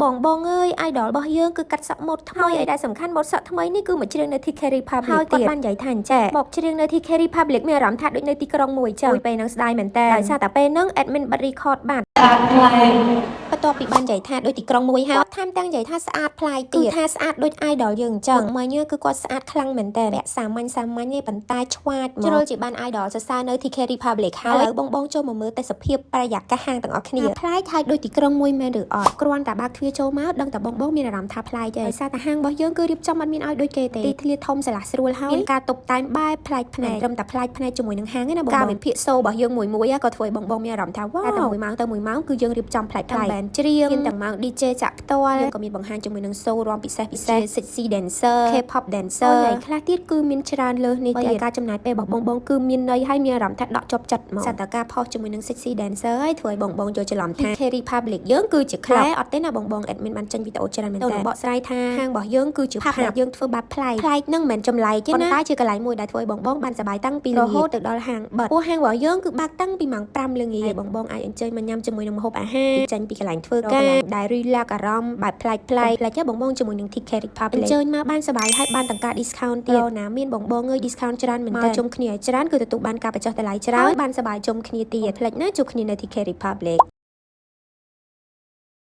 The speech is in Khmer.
បងបងអើយ idol របស់យើងគឺកាត់សក់ម៉ូតថ្មីហើយដែលសំខាន់ម៉ូតសក់ថ្មីនេះគឺមកច្រៀងនៅ TK Republic ហើយគាត់បាននិយាយថាអញ្ចេះមកច្រៀងនៅ TK Republic មានអារម្មណ៍ថាដូចនៅទីក្រុងមួយចឹងពេលហ្នឹងស្ដាយមែនតើដោយសារតែពេលហ្នឹង admin បិទ record បាត់ ស្អាតប្លែក បន្ទាប់ពីបាននិយាយថាដូចទីក្រុងមួយហើយថែមទាំងនិយាយថាស្អាតប្លែកទៀតគឺថាស្អាតដូច idol យើងអញ្ចឹងមិញគឺគាត់ស្អាតខ្លាំងមែនតើពាក់សាមញ្ញសាមញ្ញទេប៉ុន្តែឆ្វាចមកជ្រុលជាបាន idol សរសើរនៅ TK Republic ហើយឥឡូវបងបងចូលមកមើលទេសភាពបរិយាកាសហាងទាំងអស់គ្នាប្លែកហើយដូចទីក្រុងមួយមែនឬអត់គ្រាន់តែបើកទ្វារចូលមកដឹងតែបងបងមានអារម្មណ៍ថាប្លែកទេដោយសារតែហាងរបស់យើងគឺរៀបចំអត់មានឲ្យដូចគេទេទីធ្លាធំស្រឡះស្រួលហើយមានការតុបតែងបែបប្លែកភ្នែកត្រឹមតែប្លែកភ្នែកជាមួយនឹងហាងឯណាបងការវិភាគសូរបស់យើងមួយមួយក៏ធ្វើឲ្យបងបងមានអារម្មណ៍ថាវ៉ាវតែមួយម៉ោងទៅមួយម៉ោងគឺយើងរៀបចំប្លែកប្លែកបែនច្រៀងមានទាំងម៉ោង DJ ចាក់ផ្ទាល់យើងក៏មានបង្ហាញជាមួយនឹង show រាំពិសេសពិសេស sexy dancer K-pop dancer ហើយខ្លះទៀតគឺមានច្រើនលើសនេះទៀតការចំណាយពេលរបស់បងបងគឺមានន័យហើយមានអារម្មណ៍ថាដក់ជាប់ចិត្តមកសត្វតែការផុសជាមួយនឹង sexy dancer ហើយធ្វើឲ្យបងបងយល់ច្រឡំថា TK Republic យើងគឺជា club អត់ទេណាបងបង admin បានចេញវីដេអូច្រើនមែនតើបកស្រាយថាហាងរបស់យើងគឺជា pub ដែលយើងធ្វើបែបប្លែកប្លែកនឹងមិនមែនចម្លែកទេណាប៉ុន្តែជាកន្លែងមួយដែលធ្វើឲ្យបងបងបានសប្បាយតាំងពីរហូតទៅដល់ហាងបិទព្រោះហាងរបស់យើងគឺបើកតាំងពីម៉ោង5ល្ងាចហើយបងបងអាចអញ្ជើញមកញ៉ាំជាមួយនឹងម្ហូបអាហារចេញពីកន្លែងធ្វើការដែល relax អារម្មណ៍បែបប្លែកប្លែកប្លែកទេបងបងជាមួយនឹង TK Republic អញ្ជើញមកបានសប្បាយហើយបានទាំងការ discount ទៀតណាមានបងបងអើយ discount ច្រើនមែនតើជុំគ្នាឲ្យច្រើនគឺទទួលបានការបញ្ចុះតម្លៃច្រើនបានសប្បាយជុំគ្នាទៀតផ្លេចណាជួបគ្នានៅ TK Republic។